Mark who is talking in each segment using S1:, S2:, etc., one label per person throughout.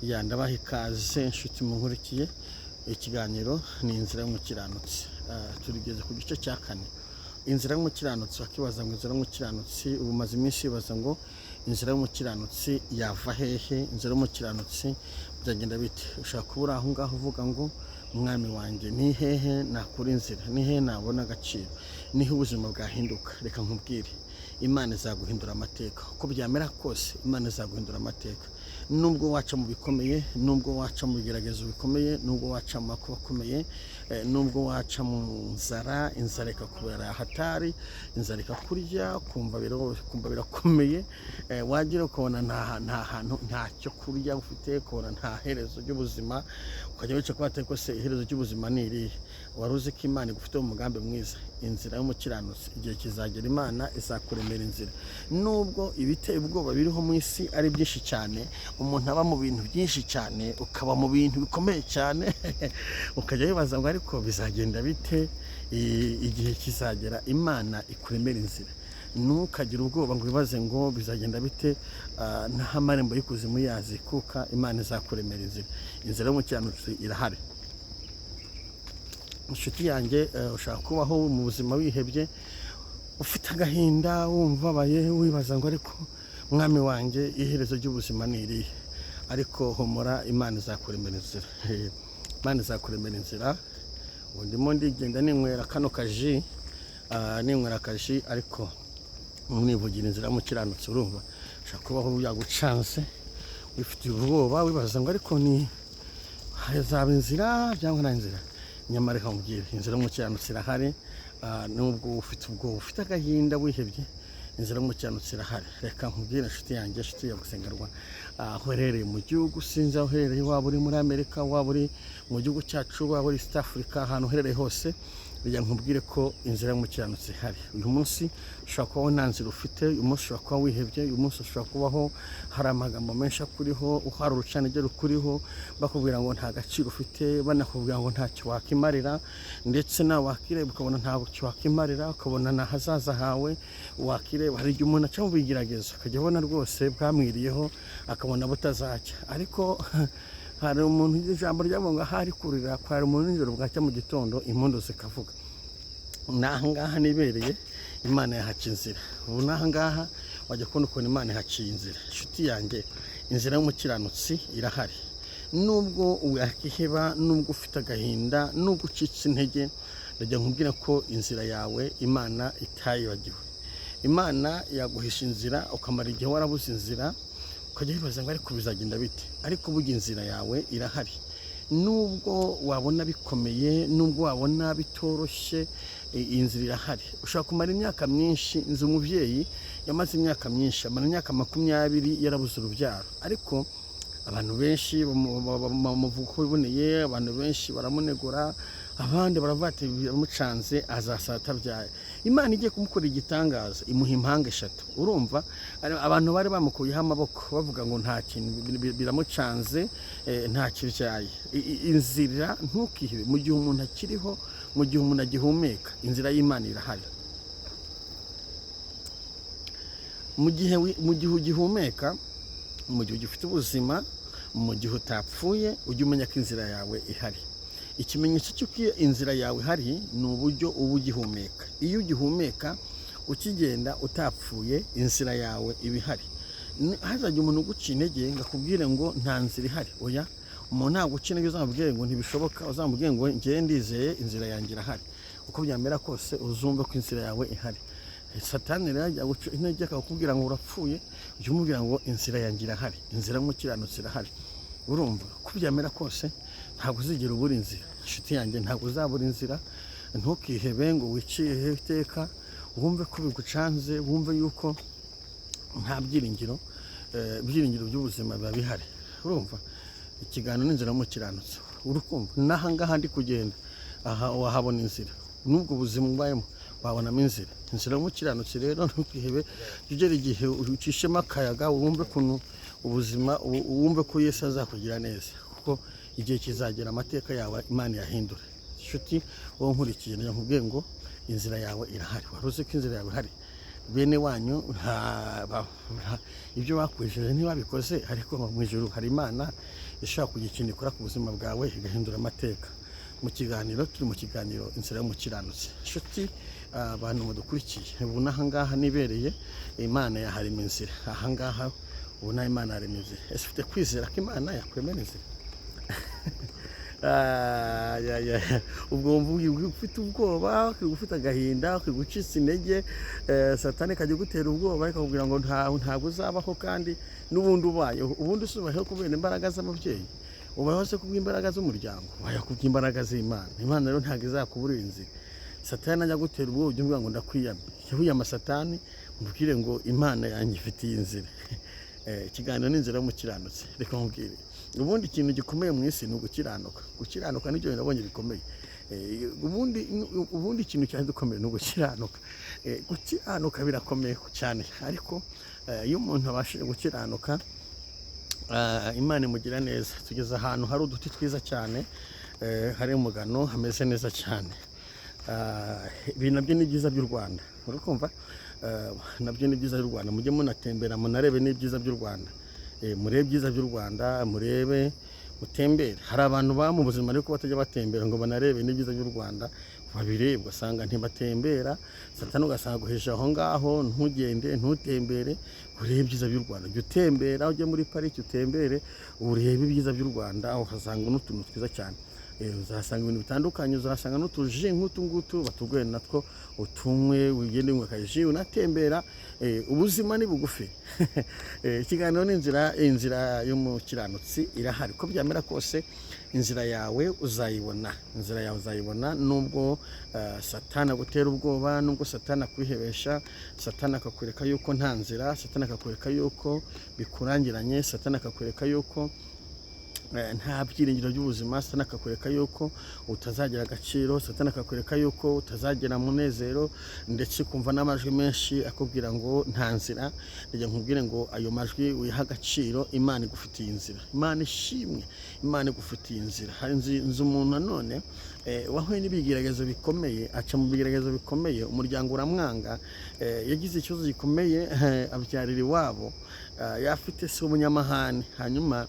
S1: Ya, ndabaha ikaze inshuti munkurikiye. Ikiganiro ni inzira y'umukiranutsi. Turigeze ku gice cya kane, inzira y'umukiranutsi. Wakibaza ngo inzira y'umukiranutsi, ubu umaze iminsi wibaza ngo inzira y'umukiranutsi yava hehe? Inzira y'umukiranutsi byagenda bite? Ushobora kuba uri aho ngaho uvuga ngo: "Mwami wanjye, ni hehe nakura inzira? Ni hehe nabona agaciro? Nihe ubuzima bwahinduka?" Reka nkubwire, Imana izaguhindura amateka. Uko byamera kose, Imana izaguhindura amateka. Nubwo waca mu bikomeye, nubwo waca mu bigeragezo bikomeye, nubwo waca mu makuba akomeye, nubwo waca mu nzara, inzara ikakubera hatari, inzara ikakurya, ukumva birakomeye, wagira ukabona nta hantu, nta cyo kurya ufite, ukabona nta herezo ry'ubuzima, ukajya wica kuba ko se iherezo ry'ubuzima ni irihe? Wari uzi ko Imana igufiteho umugambi mwiza? Inzira y'umukiranutsi, igihe kizagera Imana izakuremera inzira. Nubwo ibiteye ubwoba biriho mu isi ari byinshi cyane, umuntu aba mu bintu byinshi cyane, ukaba mu bintu bikomeye cyane, ukajya wibaza ngo ariko bizagenda bite? Igihe kizagera Imana ikuremera inzira. Ntukagire ubwoba ngo wibaze ngo bizagenda bite. Naho amarembo y'ikuzimu yazikuka, Imana izakuremera inzira. Inzira y'umukiranutsi irahari, inshuti yanjye. Ushaka kubaho mu buzima wihebye, ufite agahinda, wumva ubabaye, wibaza ngo ariko mwami wanjye, iherezo ry'ubuzima ni irihe? Ariko humura, Imana izakuremera inzira. Imana izakuremera inzira. Ubu ndimo ndigenda ninywera kano kaji, ninywera akaji, ariko nivugira inzira y'umukiranutsi. Urumva ushobora kubaho byagucanze, wifitiye ubwoba, wibaza ngo ariko ni hazaba inzira cyangwa nta nzira? Nyamara reka nkubwire, inzira y'umukiranutsi irahari. Nubwo ufite ubwoba, ufite agahinda, wihebye, inzira y'umukiranutsi irahari. Reka nkubwire, inshuti yanjye, inshuti ya gusengerwa, aho uherereye mu gihugu, sinzi aho uherereye, waba uri muri Amerika, waba uri mu gihugu cyacu, waba uri East Africa, ahantu uherereye hose, reka nkubwire ko inzira y'umukiranutsi ihari. Uyu munsi ushobora kubaho nta nzira ufite, uyu munsi ushobora kuba wihebye, uyu munsi ushobora kubaho hari amagambo menshi akuriho, hari urucanege rukuriho, bakubwira ngo nta gaciro ufite, banakubwira ngo ntacyo wakimarira, ndetse nawe wakireba ukabona ntacyo wakimarira, ukabona nta hazaza hawe wakireba. Hari igihe umuntu aca mu bigeragezo, akajya abona rwose bwamwiriyeho, akabona butazacya. Ariko hari umuntu ijambo ryavuga ngo ahari kurira kwari umuntu nijoro, bwacya mu gitondo impundu zikavuga. N'aha ngaha nibereye, Imana yahaca inzira. Ubu n'aha ngaha wajya kubona ukuntu Imana ihaciye inzira. Inshuti yanjye, inzira y'umukiranutsi irahari. Nubwo wakiheba, nubwo ufite agahinda, nubwo ucitse intege, ndajya nkubwira ko inzira yawe Imana itayibagiwe. Imana yaguhisha inzira, ukamara igihe warabuze inzira, ukajya wibaza ngo ariko bizagenda bite? Ariko burya inzira yawe irahari. Nubwo wabona bikomeye, nubwo wabona bitoroshye, iyi nzira irahari. Ushobora kumara imyaka myinshi. Nzi umubyeyi yamaze imyaka myinshi, amara imyaka 20 yarabuze urubyaro, ariko abantu benshi bamuvuga uko biboneye, abantu benshi baramunegura, abandi baravuga ati biramucanze, azasara atabyaye. Imana igiye kumukorera igitangaza, imuha impanga eshatu. Urumva abantu bari bamukuyeho amaboko, bavuga ngo nta kintu, biramucanze, nta kibyaye. Inzira, ntukihebe. Mu gihe umuntu akiriho, mu gihe umuntu agihumeka, inzira y'Imana irahari. Mu gihe ugihumeka, mu gihe ugifite ubuzima, mu gihe utapfuye, ujye umenya ko inzira yawe ihari. Ikimenyetso cy'uko iyo inzira yawe ihari ni uburyo uba ugihumeka. Iyo ugihumeka, ukigenda, utapfuye, inzira yawe iba ihari. Hazajya umuntu uguca intege ngo akubwire ngo nta nzira ihari, oya. Umuntu ntabwo uca intege uzamubwire ngo ntibishoboka, uzamubwire ngo njyewe ndizeye, inzira yanjye irahari. Uko byamera kose, uzumve ko inzira yawe ihari. Satani rero ajya guca intege akakubwira ngo urapfuye, ujye umubwira ngo inzira yanjye irahari, inzira y'umukiranutsi irahari. Urumva, uko byamera kose, ntabwo uzigera ubura inzira. Inshuti yanjye, ntabwo uzabura inzira. Ntukihebe ngo wiciyeho iteka, wumve ko bigucanze, wumve yuko nta byiringiro. Ibyiringiro by'ubuzima biba bihari. Urumva, ikiganiro n'inzira y'umukiranutsi. Uri kumva n'aha ngaha ndi kugenda, aha wahabona inzira. N'ubwo buzima ubayemo wabonamo inzira, inzira y'umukiranutsi. Rero ntukihebe, jya ugera igihe ucishemo akayaga, wumve ukuntu ubuzima, wumve ko Yesu azakugira neza, kuko igihe kizagera amateka yawe Imana yahindure. Inshuti wowe nkurikiye, nkubwiye ngo inzira yawe irahari. Wari uzi ko inzira yawe ihari? Bene wanyu ibyo bakwishyuje ntibabikoze, ariko mu ijuru hari Imana. Ishobora kugira ikintu ikora ku buzima bwawe, igahindura amateka. Mu kiganiro turi mu kiganiro Inzira y'Umukiranutsi. Inshuti, abantu mudukurikiye, ubu n'ahangaha nibereye, Imana yaharema inzira. Ahangaha ubu naho Imana yarema inzira. Ese ufite kwizera ko Imana yakwemera inzira? Ah, ya, ya, ya. Ubwo wumva ufite ubwoba, ufite agahinda, ucitse intege, Satani ikajya igutera ubwoba, ikakubwira ngo ntabwo uzabaho, kandi n'ubundi ubayeho. Ubundi usubayeho kubera imbaraga z'ababyeyi, ubayeho se kubw'imbaraga z'umuryango, ubayeho kubw'imbaraga z'Imana. Imana rero ntabwo izakuburira inzira. Satani ajya gutera ubwoba, ujye umubwira ngo ndakwiyamye. Jya wiyama Satani, umubwire ngo Imana yanjye ifitiye inzira. Ikiganiro ni Inzira y'Umukiranutsi. Reka nkubwire, ubundi ikintu gikomeye mu isi ni ugukiranuka. Gukiranuka nibyo bintu nabonye bikomeye. Ubundi ikintu cyane gikomeye ni ugukiranuka. Gukiranuka birakomeye cyane, ariko iyo umuntu abashije gukiranuka, Imana imugira neza. Tugeze ahantu hari uduti twiza cyane, hari umugano, hameze neza cyane. Ibi nabyo ni byiza by'u Rwanda, uri kumva? Nabyo ni byiza by'u Rwanda. Mujye munatembera, munarebe n'ibyiza by'u Rwanda. Murebe ibyiza by'u Rwanda, murebe, mutembere. Hari abantu baba mu buzima ariko batajya batembera ngo banarebe n'ibyiza by'u Rwanda, babirebe. Ugasanga ntibatembera, Satani ugasanga aguhisha aho ngaho, ntugende, ntutembere urebe ibyiza by'u Rwanda. Jya utembera, ujye muri pariki utembere, urebe ibyiza by'u Rwanda, uhasanga n'utuntu twiza cyane. Uzahasanga ibintu bitandukanye, uzahasanga n'utuji nk'utu ngutu batuguhe, natwo utunywe, ugende unywe akaji, unatembera. Ubuzima ni bugufi. Ikiganiro ni Inzira y'Umukiranutsi. Irahari, uko byamera kose inzira yawe uzayibona, inzira yawe uzayibona, nubwo Satani agutera ubwoba, nubwo Satani akwihebesha, Satani akakwereka yuko nta nzira, Satani akakwereka yuko bikurangiranye, Satani akakwereka yuko nta byiringiro by'ubuzima, Satani akakwereka yuko utazagira agaciro, Satani akakwereka yuko utazagira munezero, ndetse ukumva n'amajwi menshi akubwira ngo nta nzira. Reka nkubwire ngo ayo majwi wiha agaciro, Imana igufitiye inzira. Imana ishimwe, Imana igufitiye inzira. Hari inzu umuntu nanone wahuye n'ibigeragezo bikomeye, aca mu bigeragezo bikomeye, umuryango uramwanga, yagize ikibazo gikomeye, abyarira iwabo, yafite se w'umunyamahane, hanyuma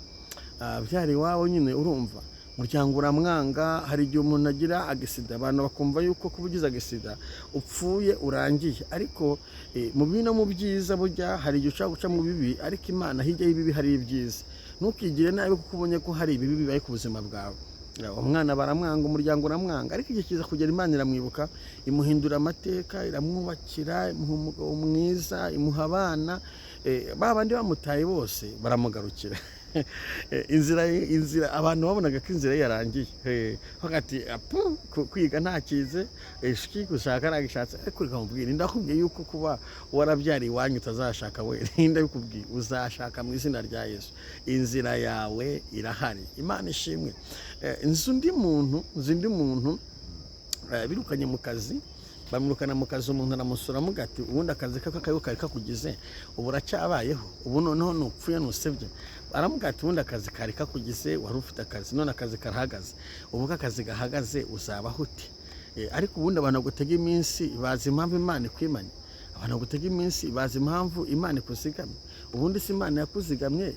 S1: abyara iwabo nyine, urumva umuryango uramwanga. Hari igihe umuntu agira agisida, abantu bakumva yuko kuba ugize agisida upfuye, urangiye, ariko mu bibi no mu byiza, burya hari igihe ushobora guca mu bibi, ariko Imana, hirya y'ibibi hari ibyiza. Ntukigire nabi kuko ubonye ko hari ibibi bibaye ku buzima bwawe. Umwana baramwanga, umuryango uramwanga, ariko igihe kiza kugera Imana iramwibuka, imuhindura amateka, iramwubakira, imuha umugabo mwiza, imuha abana. Ba bandi bamutaye bose baramugarukira. Inzira abantu babonaga ko inzira ye yarangiye, bavuga ati apu, kwiga ntakize, shiki, gushaka ntagishatse, ariko reka nkubwire, ndakubwiye yuko kuba warabyariye iwanyu utazashaka, we ndabikubwiye, uzashaka mu izina rya Yesu. Inzira yawe irahari. Imana ishimwe. Nzi undi muntu birukanye mu kazi, bamwirukana mu kazi. Umuntu aramusura, amuga ati ubundi akazi ke kari kari kakugize, ubu uracyabayeho, ubu noneho nupfuye nusebye. Aramuga ati ubundi akazi kari kakugize, wari ufite akazi, none akazi karahagaze, ubu ko akazi gahagaze uzabaho ute? Ariko ubundi abantu bagutega iminsi bazi impamvu Imana ikwimanye? Abantu bagutega iminsi bazi impamvu Imana ikuzigamye? Ubundi se Imana yakuzigamye,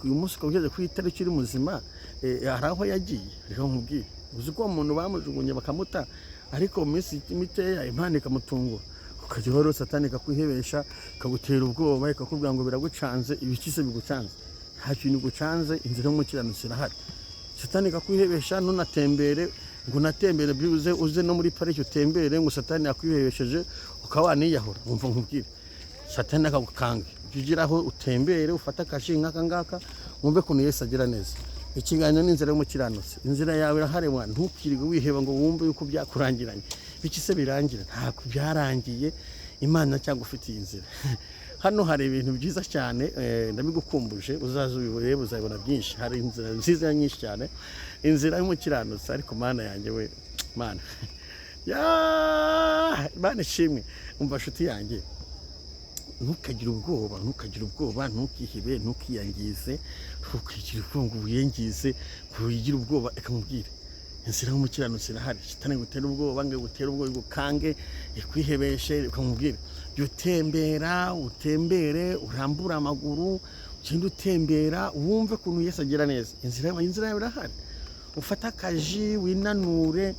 S1: uyu munsi ukaba ugeze kuri iyi tariki uri muzima, hari aho yagiye? Reka nkubwire, uzi ko uwo muntu bamujugunye bakamuta, ariko mu minsi mikeya Imana ikamutungura? Ukajya uhora Satani ikakwihebesha, ikagutera ubwoba, ikakubwira ngo biragucanze. Ibiki se bigucanze? Nta kintu gucanze, inzira y'umukiranutsi irahari. Satani ikakwihebesha, ntunatembere, ngo unatembere byibuze uze no muri pariki utembere, ngo Satani yakwihebesheje ukaba waniyahura. Wumva nkubwire, Satani akagukanga, jya ugeraho utembere, ufate akaji nk'aka ngaka, wumve ukuntu Yesu agira neza. Ikiganiro ni Inzira y'Umukiranutsi. Inzira yawe irahari wa, ntukirirwe wiheba ngo wumve yuko byakurangiranye. Biki se birangira? Ntabwo byarangiye, Imana cyangwa ufitiye inzira. Hano hari ibintu byiza cyane, ndabigukumbuje, uzaze ubirebe, uzabibona byinshi. Hari inzira nziza nyinshi cyane, inzira y'umukiranutsi. Ariko Mana yanjye we, Mana ya Imana ishimwe. Umva nshuti yanjye, ntukagire ubwoba, ntukagire ubwoba, ntukihebe, ntukiyangize, ntukigire ubwoba ngo wiyangize, ngo wigire ubwoba. Reka nkubwire, inzira y'umukiranutsi irahari. Shitani gutera ubwoba, ngo gutere ubwoba, igukange, ikwihebeshe, reka nkubwire, jya utembera, utembere, urambure amaguru. Ugende utembera, wumve ukuntu Yesu agira neza. Inzira yawe irahari. Ufate akaji, winanure,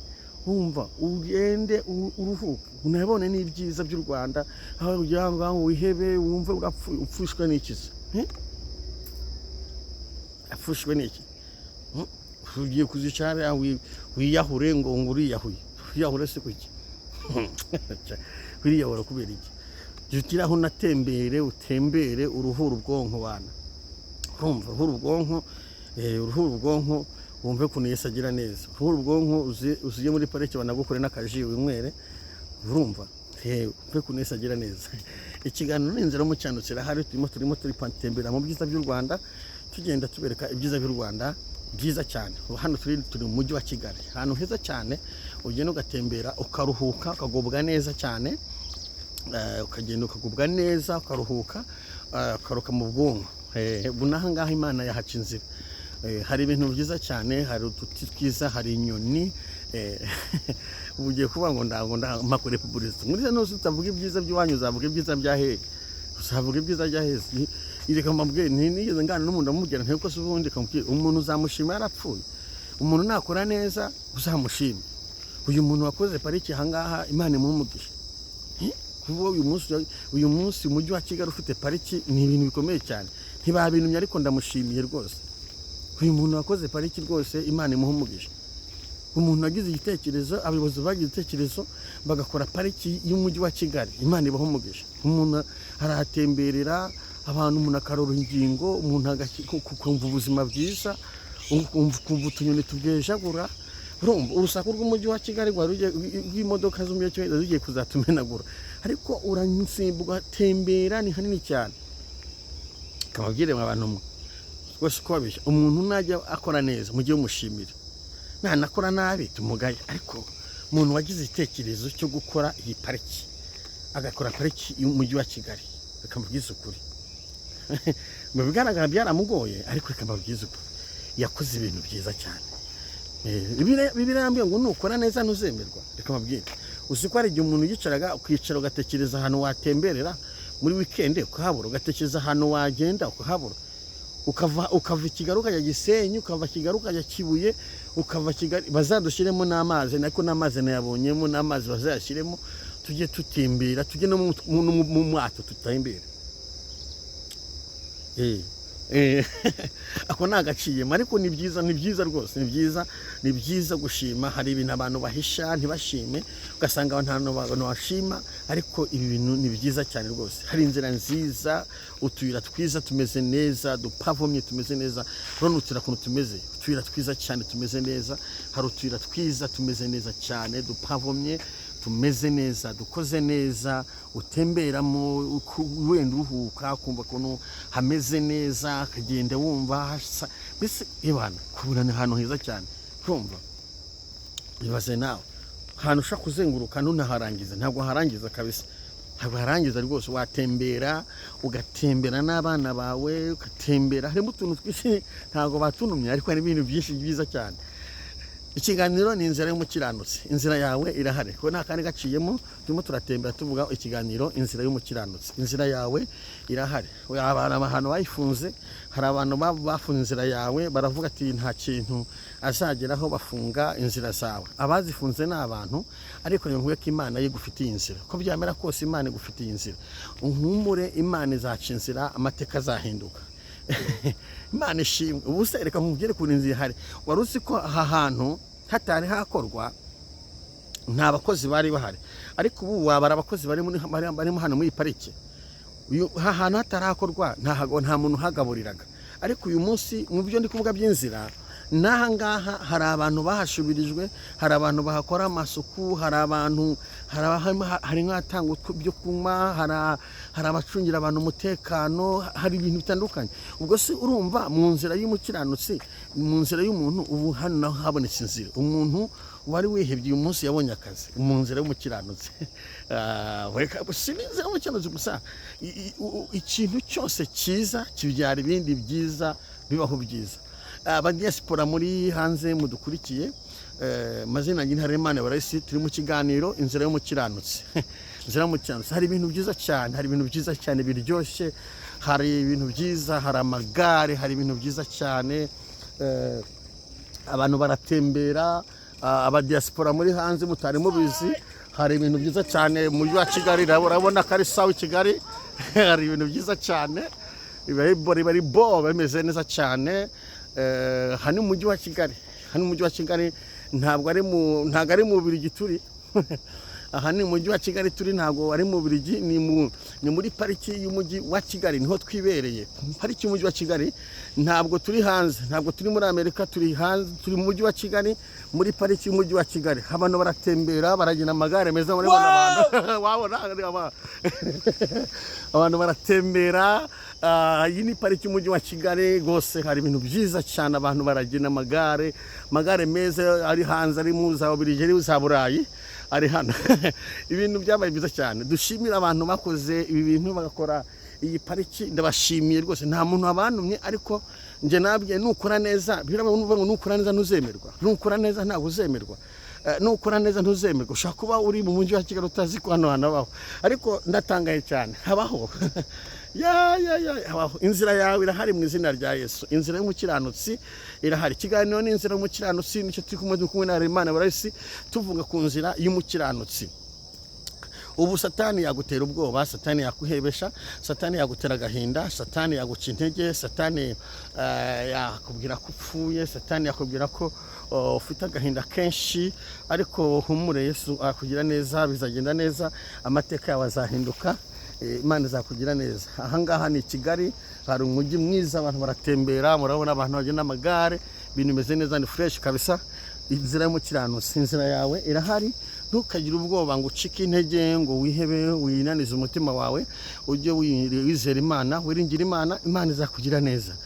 S1: wumva ugende uruhuke, unabone n'ibyiza by'u Rwanda, aho ugira ngo wihebe, wumve urapfuye. Upfushwe n'iki se? Eh? Apfushwe n'iki? Ugiye kuzicara hariya wiyahure ngo uriyahuye? Wiyahure se kuki? Wiriyahura kubera iki? Jya ugiraho unatembere, utembere, uruhure ubwonko wana. Urumva, uruhure ubwonko, uruhure ubwonko, wumve ukuntu Yesu agira neza. Uruhure ubwonko, uziye muri parike, banagukore n'akaji winywere. Urumva, wumve ukuntu Yesu agira neza. Ikiganiro ni Inzira y'Umukiranutsi, irahari. Turimo turitembera mu byiza by'u Rwanda, tugenda tubereka ibyiza by'u Rwanda byiza cyane. Ubu hano turi mu mujyi wa Kigali, ahantu heza cyane ugenda ugatembera, ukaruhuka, ukagubwa neza cyane. Ukagenda ukagubwa neza, ukaruhuka, ukaruhuka mu bwonko. Ubu n'aha ngaha Imana yahaca inzira. Hari ibintu byiza cyane, hari uduti twiza, hari inyoni. Ubu ugiye kuvuga ngo ndango mpakore publicité muri zino zose. Utavuga ibyiza by'iwanyu, uzavuga ibyiza bya hehe? Uzavuga ibyiza bya hehe? Reka mbabwire, ntigeze nganira n'umuntu amubwira nteko se ubundi kamubwira umuntu uzamushima yarapfuye. Umuntu nakora neza uzamushime. Uyu muntu wakoze pariki aha ngaha, Imana imuhe umugisha. Kuba uyu munsi umujyi wa Kigali ufite pariki ni ibintu bikomeye cyane. Ntibabintumye, ariko ndamushimiye rwose. Uyu muntu wakoze pariki rwose, Imana imuhe umugisha. Umuntu wagize igitekerezo, abayobozi bagize igitekerezo bagakora pariki y'umujyi wa Kigali, Imana ibaha umugisha. Umuntu arahatemberera abantu, umuntu akarora ingingo, umuntu ukumva ubuzima bwiza, ukumva utunyoni tubwejagura. Urumva urusaku rw'umujyi wa Kigali rwari rw'imodoka z'umujyi wa Kigali zigiye kuzatumenagura, ariko urasimbuka ugatembera, ni hanini cyane. Kababwire abantu mwe rwose uko babeshya, umuntu najya akora neza mujye mumushimira, nanakora nabi tumugaye. Ariko umuntu wagize igitekerezo cyo gukora iyi pariki, agakora pariki y'umujyi wa Kigali, reka mbabwize ukuri, mu bigaragara byaramugoye, ariko reka mbabwize ukuri, yakoze ibintu byiza cyane. Bibiliya yambwiye ngo nukora neza ntuzemerwa. Reka mbabwire, uzi ko hari igihe umuntu yicaraga, ukicara ugatekereza ahantu watemberera muri wikendi ukahabura, ugatekereza ahantu wagenda ukahabura, ukava i Kigali ukajya Gisenyi, ukava Kigali ukajya Kibuye, ukava Kigali. Bazadushyiremo n'amazi, ariko n'amazi nayabonyemo, n'amazi bazayashyiremo, tujye tutembera, tujye no mu mwato tutembera. Ako ni agaciyemo, ariko ni byiza, ni byiza rwose, ni byiza, ni byiza gushima. Hari ibintu abantu bahisha ntibashime, ugasanga abantu bashima, ariko ibi bintu ni byiza cyane rwose. Hari inzira nziza, utuyira twiza tumeze neza, dupavomye, tumeze neza. Urabona utuyira ukuntu tumeze, utuyira twiza cyane tumeze neza. Hari utuyira twiza tumeze neza cyane, dupavomye, tumeze neza, dukoze neza, utemberamo wenda uruhuka, ukumva ukuntu hameze neza, akagenda wumva hasa mbese ibana kubura. Ni ahantu heza cyane. Urumva, ibaze nawe ahantu ushobora kuzenguruka ntunaharangiza. Ntabwo harangiza kabisa, ntabwo harangiza rwose. Watembera, ugatembera n'abana bawe, ugatembera. Harimo utuntu twinshi, ntabwo batunumye, ariko hari ibintu byinshi byiza cyane. Ikiganiro ni Inzira y'Umukiranutsi. Inzira yawe irahari, kuko nta kandi gaciyemo. Turimo turatembera tuvuga ikiganiro Inzira y'Umukiranutsi. Inzira yawe irahari. Hari ahantu bayifunze, hari abantu bafunze inzira yawe, baravuga ati nta kintu azageraho, bafunga inzira zawe. Abazifunze ni abantu, ariko ni ko Imana yo igufitiye inzira. Uko byamera kose, Imana igufitiye inzira. Uhumure, Imana izaca inzira, amateka azahinduka. Imana ishimwe. Ubu se reka nkubwire ukuntu inzira ihari. Wari uzi ko aha hantu hatari hakorwa nta bakozi bari bahari? Ariko ubu wabara abakozi barimo hano muri iyi pariki. Aha hantu hatarakorwa nta muntu uhagaburiraga, ariko uyu munsi, mu byo ndi kuvuga by'inzira, n'aha ngaha hari abantu bahashubirijwe, hari abantu bahakora amasuku, hari abantu, hari nk'ahatanga ibyo kunywa, hari abacungira abantu umutekano, hari ibintu bitandukanye. Ubwo se urumva mu nzira y'umukiranutsi, mu nzira y'umuntu, ubu hano naho habonetse inzira. Umuntu wari wihebye uyu munsi yabonye akazi mu nzira y'umukiranutsi. Si n'inzira y'umukiranutsi gusa, ikintu cyose cyiza kibyara ibindi byiza, bibaho byiza. Abadiyasipora muri hanze mudukurikiye, mazina yanjye ni Harerimana Barayisi. Turi mu kiganiro Inzira y'Umukiranutsi. Inzira y'Umukiranutsi, hari ibintu byiza cyane, hari ibintu byiza cyane biryoshye. Hari ibintu byiza, hari amagare, hari ibintu byiza cyane. Abantu baratembera, abadiaspora muri hanze mutari mubizi, hari ibintu byiza cyane mu mujyi wa Kigali. Urabona ko ari sawa i Kigali. Hari ibintu byiza cyane, biba ari bo bimeze neza cyane. Hano mu mujyi wa Kigali, hano mu mujyi wa Kigali, ntabwo ari mu Bubiligi turi. Aha ni mu mujyi wa Kigali turi, ntabwo ari mu Bubiligi, ni muri pariki y'umujyi wa Kigali, niho twibereye. Pariki y'umujyi wa Kigali, ntabwo turi hanze, ntabwo turi muri Amerika, turi hanze, turi mu mujyi wa Kigali, muri pariki y'umujyi wa Kigali. Abantu baratembera, baragenda, amagare meza, murabona abantu, wabona abantu baratembera. Iyi ni pariki y'umujyi wa Kigali rwose, hari ibintu byiza cyane, abantu baragenda amagare, amagare meza ari hanze, ari mu za Bubiligi, ari za Burayi, ari hano. Ibintu byabaye byiza cyane. Dushimira abantu bakoze ibi bintu, bagakora iyi pariki, ndabashimiye rwose. Nta muntu wabantumye, ariko njye nabwiye, nukora neza, biravuga ngo nukora neza ntuzemerwa, nukora neza ntabwo uzemerwa. Nukora neza ntuzemerwa. Ushobora kuba uri mu mujyi wa Kigali utazi ko hano hantu habaho, ariko ndatangaye cyane, habaho. Ya ya ya, habaho. Inzira yawe irahari mu izina rya Yesu. Inzira y'umukiranutsi irahari. Ikiganiro ni inzira y'umukiranutsi, nicyo turi kumwe na Imana Barayisi, tuvuga ku nzira y'umukiranutsi. Ubu Satani yagutera ubwoba, Satani yakuhebesha, Satani yagutera agahinda, Satani yaguca intege, Satani yakubwira ko upfuye, Satani yakubwira ko ufite agahinda kenshi, ariko humure, Yesu akugira neza, bizagenda neza, amateka yawe azahinduka. Imana izakugira neza. Ahangaha ni i Kigali, hari umujyi mwiza, abantu baratembera, murabona abantu bagenda amagare, ibintu bimeze neza, ni fresh kabisa. Inzira y'umukiranutsi, inzira yawe irahari. Ntukagire ubwoba ngo ucike intege, ngo wihebe, winanize umutima wawe. Ujye wizera Imana, wiringire Imana, Imana izakugira neza.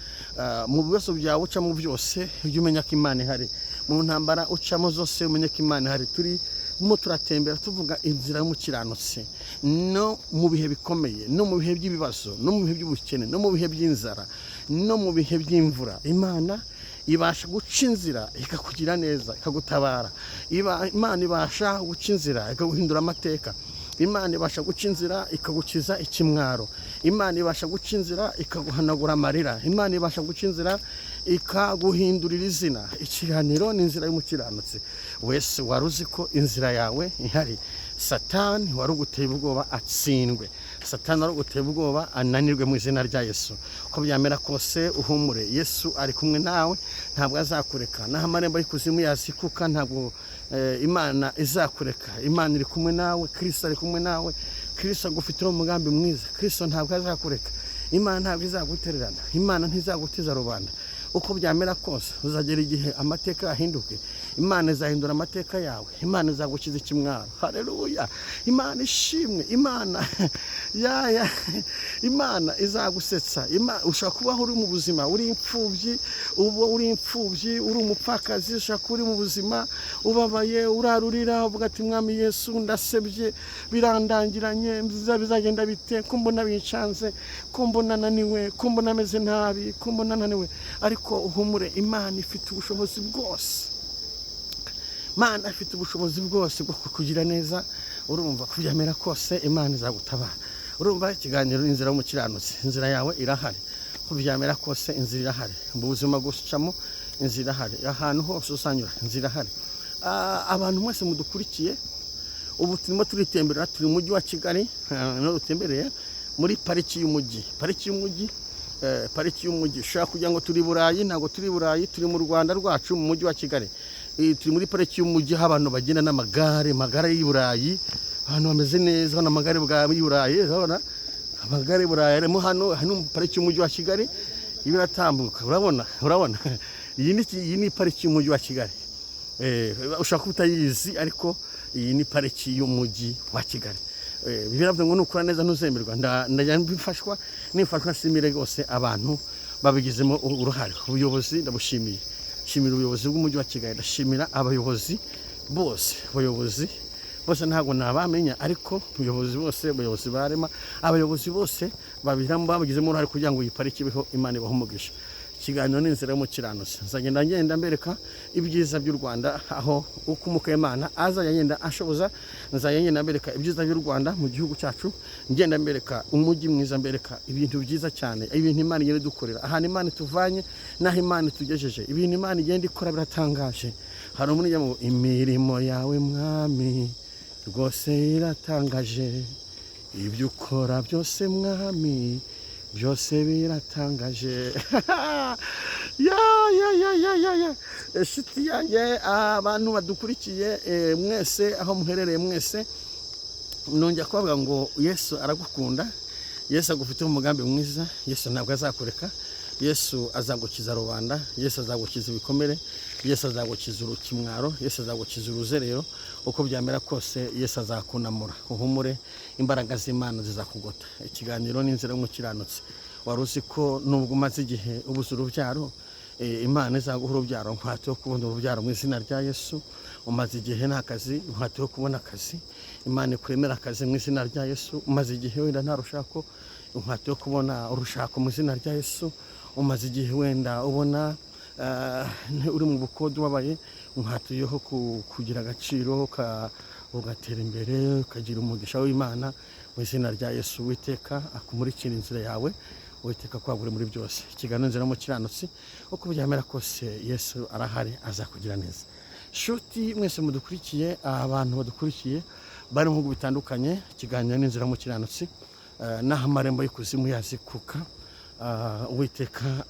S1: Mu bibazo byawe ucamo byose, ujye umenya ko Imana ihari. Mu ntambara ucamo zose, umenye ko Imana ihari. Turimo turatembera, tuvuga inzira y'umukiranutsi. No mu bihe bikomeye, no mu bihe by'ibibazo, no mu bihe by'ubukene, no mu bihe by'inzara, no mu bihe by'imvura, Imana ibasha guca inzira ikakugira neza, ikagutabara. Imana ibasha guca inzira ikaguhindura amateka. Imana ibasha guca inzira ikagukiza ikimwaro. Imana ibasha guca inzira ikaguhanagura amarira. Imana ibasha guca inzira ikaguhindurira izina. Ikiganiro ni inzira y'umukiranutsi. Wese wari uzi ko inzira yawe ihari? Satani wari uguteye ubwoba atsindwe, Satani wari uguteye ubwoba ananirwe mu izina rya Yesu. Uko byamera kose, uhumure, Yesu ari kumwe nawe, ntabwo azakureka. Naho amarembo y'ikuzimu yazikuka, ntabwo Imana izakureka. Imana iri kumwe nawe, Kirisito ari kumwe nawe, Kirisito agufiteho umugambi mwiza. Kirisito ntabwo azakureka, Imana ntabwo izagutererana, Imana ntizagutiza rubanda. Uko byamera kose, uzagera igihe amateka yahinduke. Imana izahindura amateka yawe, Imana izagukiza ikimwaro. Haleluya, Imana ishimwe. Imana ya Imana izagusetsa. Ushobora kubaho uri mu buzima uri imfubyi, uba uri imfubyi, uri umupfakazi, ushobora kuba uri mu buzima ubabaye, urarurira, uvuga ati: "Mwami Yesu, ndasebye, birandangiranye, bizagenda bite ko mbona bincanze, ko mbona naniwe, ko mbona ameze nabi, ko mbona naniwe?" Ariko uhumure, Imana ifite ubushobozi bwose. Imana ifite ubushobozi bwose bwo kukugira neza. Urumva, kubyamera kose, Imana izagutabara. Urumva, ikiganiro ni inzira y'umukiranutsi. Inzira yawe irahari. Uko byamera kose, inzira irahari. Mu buzima gucamo, inzira irahari. Ahantu hose uzanyura, inzira irahari. Abantu mwese mudukurikiye, ubu turimo turitemberera, turi mu mujyi wa Kigali, niho dutembereye muri pariki y'umujyi, pariki y'umujyi, pariki y'umujyi. Ushobora kugira ngo turi i Burayi, ntabwo turi i Burayi, turi mu Rwanda rwacu, mu mujyi wa Kigali. Turi muri pariki y'umujyi, aho abantu bagenda n'amagare, amagare y'i Burayi, abantu bameze neza, hano amagare y'i Burayi, urabona amagare y'i Burayi arimo hano. Hano mu pariki y'umujyi wa Kigali iba iratambuka, urabona, urabona iyi ni pariki y'umujyi wa Kigali. Ushobora kuba utayizi, ariko iyi ni pariki y'umujyi wa Kigali. Biravuga ngo nukora neza ntuzemerwa. Ndajya mbifashwa, nifashwa nshimire rwose abantu babigizemo uruhare. Ubuyobozi ndabushimiye, nshimira ubuyobozi bw'umujyi wa Kigali, ndashimira abayobozi bose. Abayobozi bose ntabwo nabamenya, ariko ubuyobozi bose, abayobozi ba REMA, abayobozi bose babigizemo uruhare kugira ngo iyi pariki ibeho, Imana ibahe umugisha. Ikiganiro ni Inzira y'Umukiranutsi. Nzagenda ngenda mbereka ibyiza by'u Rwanda, aho uko Umwuka w'Imana azajya agenda ashoboza. Nzajya ngenda mbereka ibyiza by'u Rwanda mu gihugu cyacu, ngenda mbereka umujyi mwiza, mbereka ibintu byiza cyane, ibintu Imana igenda idukorera, ahantu Imana ituvanye n'aho Imana itugejeje. Ibintu Imana igenda ikora biratangaje. Hari umuntu ngo: "Imirimo yawe, Mwami, rwose iratangaje. Ibyo ukora byose, Mwami, byose biratangaje." Ya ya ya ya ya ya, inshuti yanjye, abantu badukurikiye mwese, aho muherereye mwese, nongera kubavuga ngo Yesu aragukunda, Yesu agufiteho umugambi mwiza. Yesu ntabwo azakureka. Yesu azagukiza rubanda, Yesu azagukiza ibikomere, Yesu azagukiza urukimwaro, Yesu azagukiza uruzerero. Uko byamera kose, Yesu azakunamura. Uhumure, imbaraga z'Imana zizakugota. Ikiganiro ni Inzira y'Umukiranutsi. Wari uzi ko nubwo umaze igihe ubuze urubyaro, Imana izaguha urubyaro? Nkwate wo kubona urubyaro mu izina rya Yesu. Umaze igihe nta kazi, nkwate wo kubona akazi. Imana ikuremera akazi mu izina rya Yesu. Umaze igihe wenda nta rushako, nkwate wo kubona urushako mu izina rya Yesu. Umaze igihe wenda ubona uri mu bukode, ubabaye, nkwatuyeho kugira agaciro, ugatera imbere, ukagira umugisha w'Imana mu izina rya Yesu. Uwiteka akumurikira inzira yawe, Uwiteka kwagure muri byose. Ikiganiro Inzira y'Umukiranutsi. Uko byamera kose, Yesu arahari, azakugira neza. Shuti mwese mudukurikiye, abantu badukurikiye bari mu bihugu bitandukanye, ikiganiro n'Inzira y'Umukiranutsi. N'aho amarembo y'ikuzimu yazikuka, Uwiteka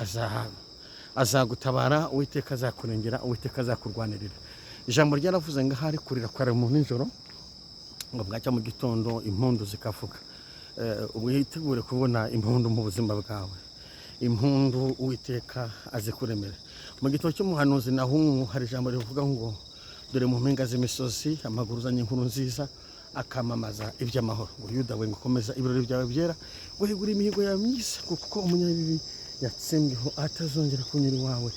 S1: azagutabara, Uwiteka azakurengera, Uwiteka azakurwanirira. Ijambo ryaravuze ngo ahari kurira kwari mu nijoro, ngo bwacya mu gitondo impundu zikavuga. Witegure kubona impundu mu buzima bwawe. Impundu Uwiteka azikuremera. Mu gitabo cy'umuhanuzi Nahumu hari ijambo rivuga ngo: "Dore mu mpinga z'imisozi amaguru uzanye inkuru nziza, akamamaza iby'amahoro." Ngo: "Yuda we, ngo komeza ibirori byawe byera, ngo higura imihigo yawe myiza, kuko umunyabibi yatsembweho, atazongera kunyura iwawe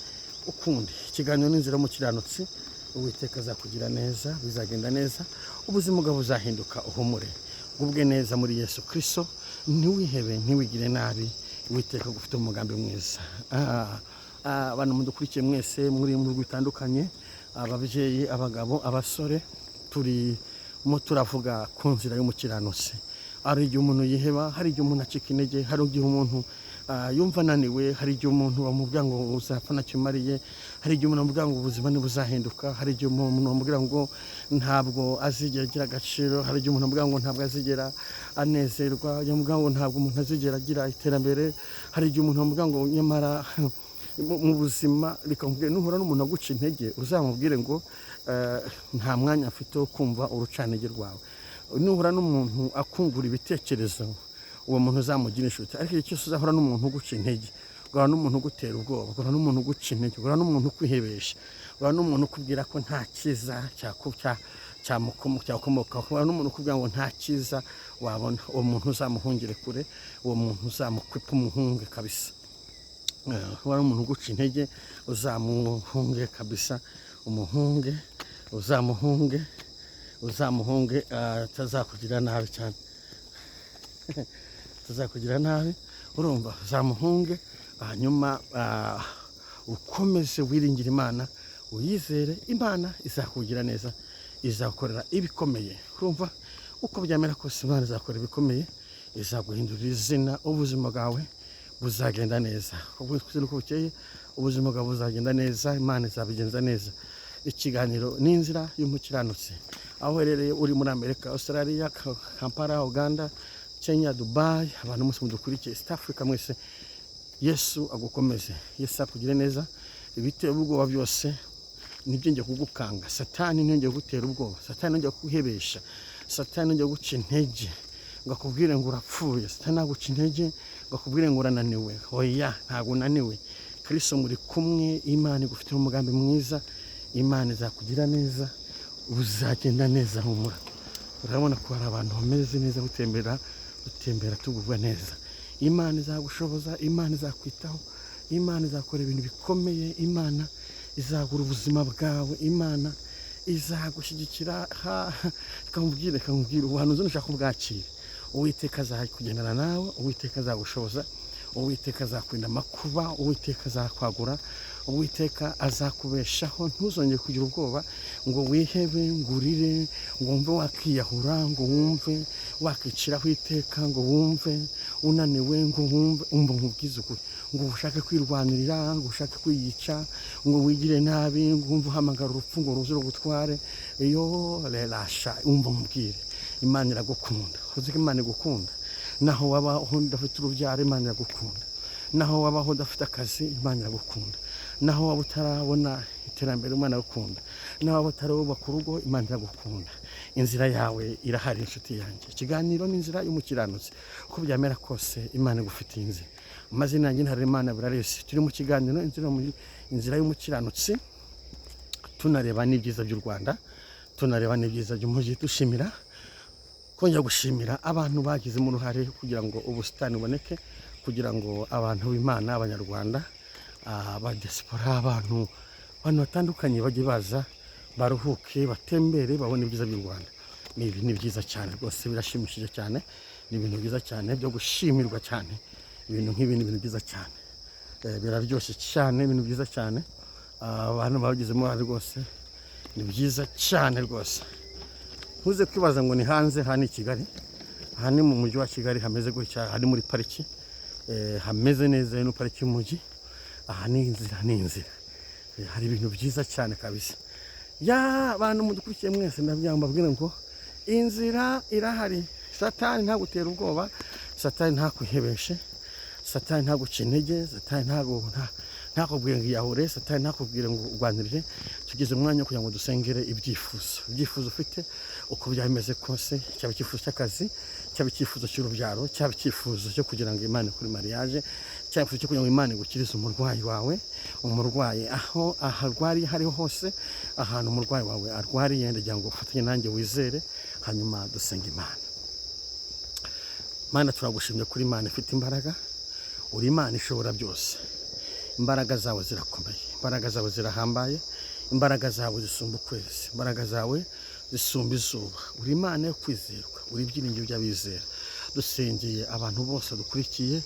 S1: ukundi." Ikiganiro n'Inzira y'Umukiranutsi. Uwiteka azakugira neza, bizagenda neza, ubuzima bwawe buzahinduka. Uhumure, gubwe neza muri Yesu Kirisito. Ntiwihebe, ntiwigire nabi. Uwiteka agufite umugambi mwiza. Abantu mudukurikiye mwese muri mu bihugu bitandukanye, ababyeyi, abagabo, abasore, turimo turavuga ku nzira y'umukiranutsi. Hari igihe umuntu yiheba, hari igihe umuntu acika intege, hari igihe umuntu yumva ananiwe, hari igihe umuntu bamubwira ngo uzapfa ntacyo umariye, hari igihe umuntu amubwira ngo ubuzima ntibuzahinduka, hari igihe umuntu bamubwira ngo ntabwo azigera agira agaciro, hari igihe umuntu amubwira ngo ntabwo azigera anezerwa, yamubwira ngo ntabwo umuntu azigera agira iterambere, hari igihe umuntu amubwira ngo nyamara mu buzima. Reka nkubwire, nuhura n'umuntu aguca intege, uzamubwire ngo nta mwanya afite wo kumva urucantege rwawe. Nuhura n'umuntu akungura ibitekerezo, uwo muntu uzamugira inshuti. Ariko igihe cyose uzahura n'umuntu uguca intege, ugahura n'umuntu ugutera ubwoba, ugahura n'umuntu uguca intege, ugahura n'umuntu ukwihebesha, ugahura n'umuntu ukubwira ko nta cyiza cyakomokaho, ugahura n'umuntu ukubwira ngo nta cyiza wabona, uwo muntu uzamuhungire kure, uwo muntu uzamukwepe, umuhunge kabisa. Wari umuntu uguca intege, uzamuhunge kabisa, umuhunge, uzamuhunge, uzamuhunge, atazakugira nabi cyane, atazakugira nabi. Urumva, uzamuhunge, hanyuma ukomeze wiringire Imana, uyizere. Imana izakugira neza, izakorera ibikomeye. Urumva, uko byamera kose, Imana izakora ibikomeye, izaguhindurira izina, ubuzima bwawe buzagenda neza. Uko bukeye ubuzima bwawe buzagenda neza, Imana izabigenza neza. Ikiganiro ni Inzira y'Umukiranutsi. Aho uherereye, uri muri Amerika, Australia, Kampala, Uganda, Kenya, Dubai, abantu mwese mudukurikiye, East Africa mwese, Yesu agukomeze, Yesu akugire neza. Ibitera ubwoba byose ntibyongeye kugukanga. Satani ntiyongeye kugutera ubwoba, Satani ntiyongeye kuguhebesha, Satani ntiyongeye guca intege ngo akubwire ngo urapfuye, Satani ntaguca intege ngo akubwire ngo urananiwe. Oya, ntabwo unaniwe. Kristo muri kumwe, Imana igufitiye umugambi mwiza, Imana izakugira neza, uzagenda neza, humura. Urabona ko hari abantu bameze neza, gutembera, dutembera, tugubwa neza. Imana izagushoboza, Imana izakwitaho, Imana izakora ibintu bikomeye, Imana izagura ubuzima bwawe, Imana izagushyigikira. Reka nkubwire, ubuhanuzi nushaka kubwakira, Uwiteka azakugendana nawe, Uwiteka azagushoboza, Uwiteka azakurinda amakuba, Uwiteka azakwagura, Uwiteka azakubeshaho. Ntuzongere kugira ubwoba ngo wihebe, ngo urire, ngo wumve wakiyahura, ngo wumve wakiciraho iteka, ngo wumve unaniwe, ngo wumve, umva nkubwize ukuri, ngo ushake kwirwanirira, ngo ushake kwiyica, ngo wigire nabi, ngo wumve uhamagara urupfu ngo ruze rugutware. Iyo rerasha, umva nkubwire, Imana iragukunda. Uzi ko Imana igukunda? Naho wabaho udafite urubyaro, Imana iragukunda. Naho wabaho udafite akazi, Imana iragukunda. Naho waba utarabona iterambere, Imana iragukunda. Naho waba utarubaka urugo, Imana iragukunda. Inzira yawe irahari, inshuti yanjye. Ikiganiro ni Inzira y'Umukiranutsi. Uko byamera kose, Imana igufitiye inzira. Amazina yanjye ni Harerimana Buraresi. Turi mu kiganiro Inzira y'Umukiranutsi, tunareba n'ibyiza by'u Rwanda, tunareba n'ibyiza by'umujyi, dushimira, kongera gushimira abantu bagizemo uruhare kugira ngo ubusitani buboneke, kugira ngo abantu b'Imana, Abanyarwanda, abadiaspora, abantu batandukanye bajye baza baruhuke, batembere, babone ibyiza by'u Rwanda. Ni ibintu byiza cyane rwose, birashimishije cyane, ni ibintu byiza cyane byo gushimirwa cyane. Ibintu nk'ibi ni ibintu byiza cyane. Biraryoshye cyane, ibintu byiza cyane. Abantu babigizemo uruhare rwose, ni byiza cyane rwose. Ntuze kwibaza ngo ni hanze. Aha ni i Kigali, aha ni mu mujyi wa Kigali hameze gutya. Aha ni muri pariki, hameze neza, ni pariki y'umujyi. Aha ni inzira, ni inzira. Hari ibintu byiza cyane kabisa. Ya bantu mudukurikiye mwese, ndabyanga mbabwire ngo inzira irahari. Satani ntagutera ubwoba, Satani ntakwihebeshe, Satani ntaguca intege, Satani ntakubwire ngo iyahure, Satani ntakubwire ngo urwanirire. Tugeze umwanya wo kugira ngo dusengere ibyifuzo, ibyifuzo ufite uko byaba bimeze kose, cyaba icyifuzo cy'akazi, cyaba icyifuzo cy'urubyaro, cyaba icyifuzo cyo kugira ngo Imana ikore mariage, cyaba icyifuzo cyo kugira ngo Imana igukirize umurwayi wawe, umurwayi aho aharwariye hariho hose, ahantu umurwayi wawe arwariye. Ndagira ngo ufatanye nanjye wizere, hanyuma dusenga Imana. Mana, turagushimye kuri Imana ifite imbaraga. Uri Imana ishobora byose. Imbaraga zawe zirakomeye, imbaraga zawe zirahambaye, imbaraga zawe zisumba ukwezi, imbaraga zawe zisumba izuba. Uri Imana yo kwizerwa, uri ibyiringiro by'abizera. Dusengeye abantu bose dukurikiye,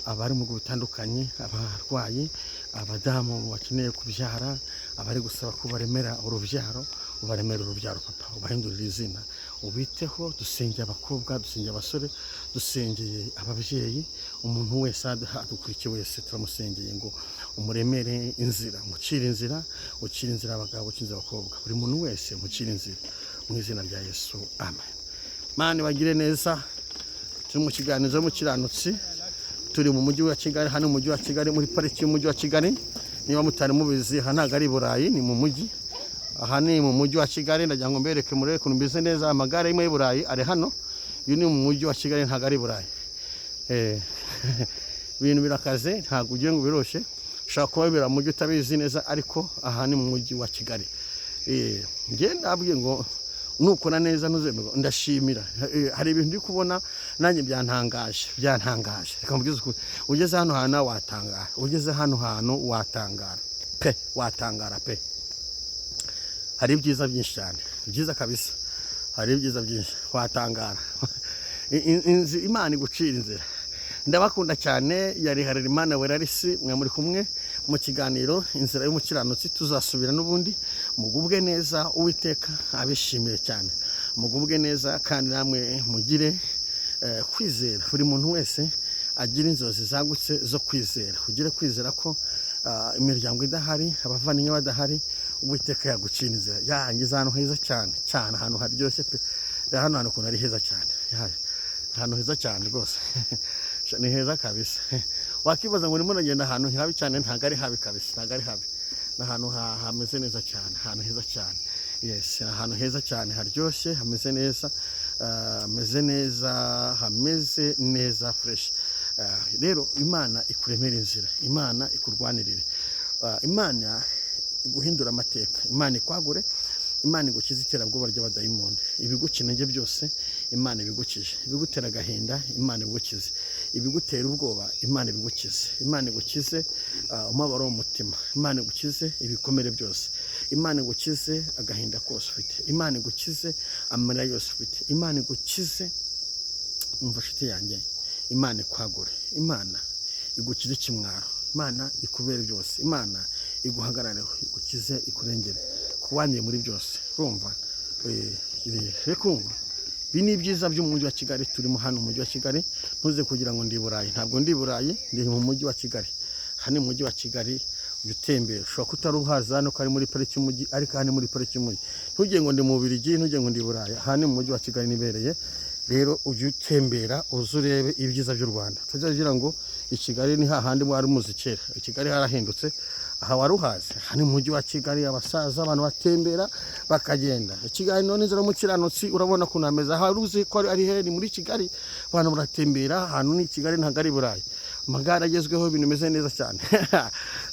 S1: abari mu bigo bitandukanye, abarwayi, abadamu bakeneye kubyara, abari gusaba ko baremera urubyaro, ubaremera urubyaro papa, ubahindurire izina, ubiteho. Dusengeye abakobwa, dusengeye abasore, dusengeye ababyeyi, umuntu wese adukurikiye wese turamusengeye ngo umuremere inzira, umucire inzira, ucire inzira abagabo, ucire inzira abakobwa, buri muntu wese umucire inzira mu izina rya Yesu, amen. Mani bagire neza. Turi mu kiganiro Mukiranutsi, turi mu mujyi wa Kigali, hano mu mujyi wa Kigali, muri pariki y'umujyi wa Kigali. Niba mutari mubizi, aha ntabwo ari i Burayi, ni mu mujyi. Aha ni mu mujyi wa Kigali. Ndagira ngo mbereke, murebe ukuntu meze neza. Amagare y'imwe y'i Burayi ari hano. Uyu ni mu mujyi wa Kigali, ntabwo ari i Burayi. Ibintu birakaze, ntabwo ugiye ngo biroshe. Ushobora kuba bibera mu mujyi utabizi neza, ariko aha ni mu mujyi wa Kigali. Njye nabwiye ngo nukora neza ntuzemerwa. Ndashimira. Hari ibintu ndi kubona nanjye byantangaje, byantangaje. Reka mbwize ukuri, ugeze hano hantu nawe watangara, ugeze hano hantu watangara pe, watangara pe. Hari ibyiza byinshi cyane, byiza kabisa, hari ibyiza byinshi, watangara. Imana igucira inzira. Ndabakunda cyane. Yari Harerimana Werarisi, mwe muri kumwe mu kiganiro Inzira y'Umukiranutsi. Tuzasubira n'ubundi. Mugubwe neza, Uwiteka abishimiye cyane. Mugubwe neza kandi namwe mugire kwizera. Buri muntu wese agira inzozi zagutse zo kwizera. Ugire kwizera ko imiryango idahari, abavandimwe badahari, Uwiteka yagucira inzira. Yangiza ahantu heza cyane cyane, ahantu haryoshye pe. Hano hantu ukuntu ari heza cyane. Ahantu heza cyane rwose, ni heza kabisa. Wakibaza ngo ndimo ndagenda ahantu habi cyane. Ntabwo ari habi kabisa, ntabwo ari habi. Ni ahantu hameze neza cyane, ahantu heza cyane. Yes, ni ahantu heza cyane, haryoshye, hameze neza, hameze neza, hameze neza fresh. Rero Imana ikuremera inzira, Imana ikurwanirire, Imana iguhindura amateka, Imana ikwagure, Imana igukize iterabwoba ry'abadayimoni, ibiguca intege byose Imana ibigukije, ibigutera agahinda Imana ibigukize, ibigutera ubwoba Imana ibigukize, Imana igukize umubabaro w'umutima, Imana igukize ibikomere byose, Imana igukize agahinda kose ufite, Imana igukize amarira yose ufite, Imana igukize. Umva nshuti yanjye, Imana ikwagure, Imana igukize ikimwaro, Imana ikubere byose, Imana iguhagarareho, igukize, ikurengere, kuwaniye muri byose. Urumva, reka urumva, ibi ni ibyiza by'umujyi wa Kigali turimo hano. Mu mujyi wa Kigali, ntuze kugira ngo ndi i Burayi. Ntabwo ndi i Burayi, ndi mu mujyi wa Kigali. Hano ni mu mujyi wa Kigali. Ujya utembera, ushobora kutari uhaza hano ko ari muri pariki y'umujyi, ariko aha ni muri pariki y'umujyi. Ntugire ngo ndi mu Bubiligi, ntugire ngo ndi i Burayi. Aha ni mu mujyi wa Kigali nibereye. Rero ujye utembera, uze urebe ibyiza by'u Rwanda. Tujya ugira ngo i Kigali ni hahandi wari muzi kera. I Kigali harahindutse. Aha wari uhazi? Aha ni mu mujyi wa Kigali. Abasaza, abantu batembera bakagenda. Ikiganiro n'inzira y'umukiranutsi, urabona ukuntu hameze. Aha wari uzi ko ari he? Ni muri Kigali. Abantu baratembera. Ahantu ni i Kigali, ntabwo ari i Burayi. Amagare agezweho, ibintu bimeze neza cyane.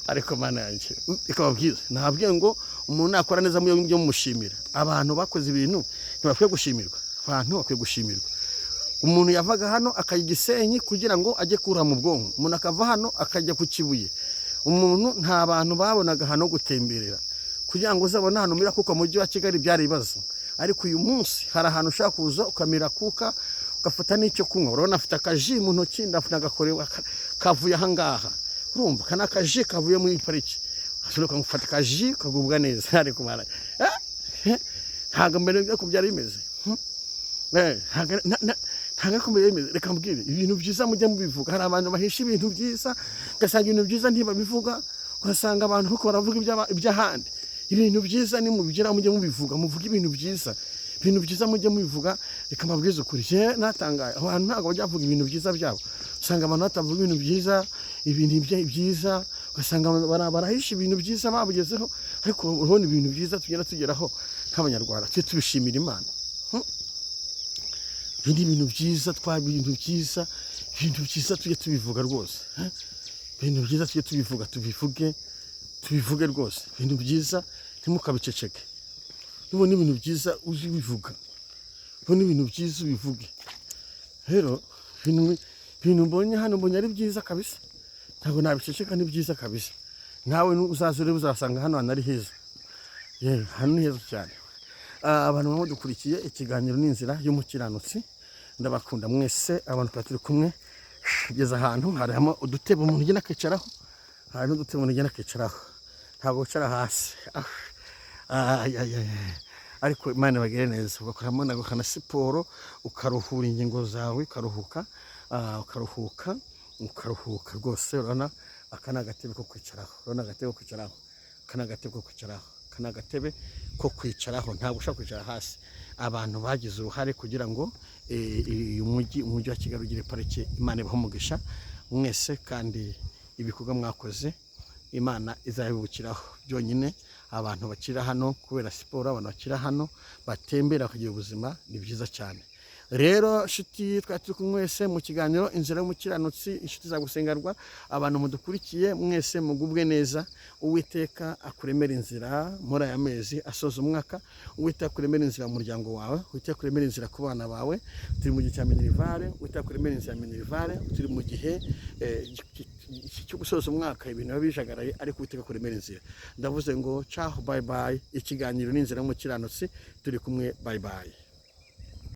S1: Ariko Mana yanjye, ikaba bwiza. Nabwiye ngo umuntu nakora neza mujye mumushimira. Abantu bakoze ibintu ntibakwiye gushimirwa? Abantu bakwiye gushimirwa. Umuntu yavaga hano akajya i Gisenyi kugira ngo ajye kura mu bwonko, umuntu akava hano akajya ku Kibuye. Umuntu, nta bantu babonaga ahantu ho gutemberera. Kugira ngo uzabone ahantu umira kuka mu mujyi wa Kigali byari ibibazo, ariko uyu munsi hari ahantu ushobora kuza ukamira kuka, ugafata n'icyo kunywa. Urabona afite akaji mu ntoki, ndafite agakorewe kavuye ahangaha. Urumva, aka ni akaji kavuye muri pariki. Ushobora gufata akaji ukagubwa neza. Ariko ntabwo mbere ko byari bimeze. Ntabwo ariko mbere bimeze. Reka mbwire, ibintu byiza mujya mubivuga. Hari abantu bahisha ibintu byiza, ugasanga ibintu byiza ntibabivuga, ugasanga abantu kuko baravuga iby'ahandi. Ibintu byiza nimubigera mujye mubivuga, muvuge ibintu byiza. Ibintu byiza mujye mubivuga. Reka mbabwize ukuri, je natangaye, abantu ntabwo bajya bavuga ibintu byiza byabo. Usanga abantu batavuga ibintu byiza, ibintu byiza, ugasanga barahisha ibintu byiza babugezeho. Ariko urabona ibintu byiza tugenda tugeraho nk'Abanyarwanda, tujye tubishimira Imana. Ibi ni ibintu byiza, twa ibintu byiza, ibintu byiza tujye tubivuga rwose. Ibintu byiza tujye tubivuga, tubivuge, tubivuge rwose. Ibintu byiza ntimukabiceceke. Nubona ibintu byiza uzi ubivuga, ubona ibintu byiza ubivuge. Rero ibintu mbonye hano, mbonye ari byiza kabisa, ntabwo nabiceceka, ni byiza kabisa. Nawe uzaza urebe, uzasanga hano hantu ari heza. Yewe, hano ni heza cyane. Abantu bamwe dukurikiye ikiganiro n'inzira y'umukiranutsi, ndabakunda mwese. Abantu tuba turi kumwe, kugeza ahantu harimo udutebe umuntu ugenda akicaraho. Hari n'udutebe umuntu ugenda akicaraho, ntabwo wicara hasi. Ay, ay, ay. Ariko Imana ibagire neza. Ugakoramo na siporo, ukaruhura ingingo zawe, ukaruhuka, ukaruhuka, ukaruhuka rwose. Urabona aka ni agatebe ko kwicaraho. Urabona agatebe ko kwicaraho, aka ni agatebe ko kwicaraho, aka ni agatebe ko kwicaraho. Ntabwo ushobora kwicara hasi. Abantu bagize uruhare kugira ngo uyu mujyi, umujyi wa Kigali ugire parike, Imana ibahe umugisha mwese, kandi ibikorwa mwakoze Imana izabibukiraho byonyine. Abantu bakira hano kubera siporo, abantu bakira hano batembera bakagira ubuzima, ni byiza cyane. Rero inshuti twari turi kumwe mwese mu kiganiro Inzira y'Umukiranutsi, inshuti za gusengerwa, abantu mudukurikiye mwese, mugubwe neza. Uwiteka akuremera inzira muri aya mezi asoza umwaka. Uwiteka akuremera inzira mu muryango wawe. Uwiteka akuremera inzira ku bana bawe. Turi mu gihe cya minerval. Uwiteka akuremera inzira ya minerval. Turi mu gihe cyo gusoza umwaka, ibintu biba bijagaraye, ariko Uwiteka akuremera inzira. Ndavuze ngo ciao, bye bye. Ikiganiro ni Inzira y'Umukiranutsi, turi kumwe, bye bye.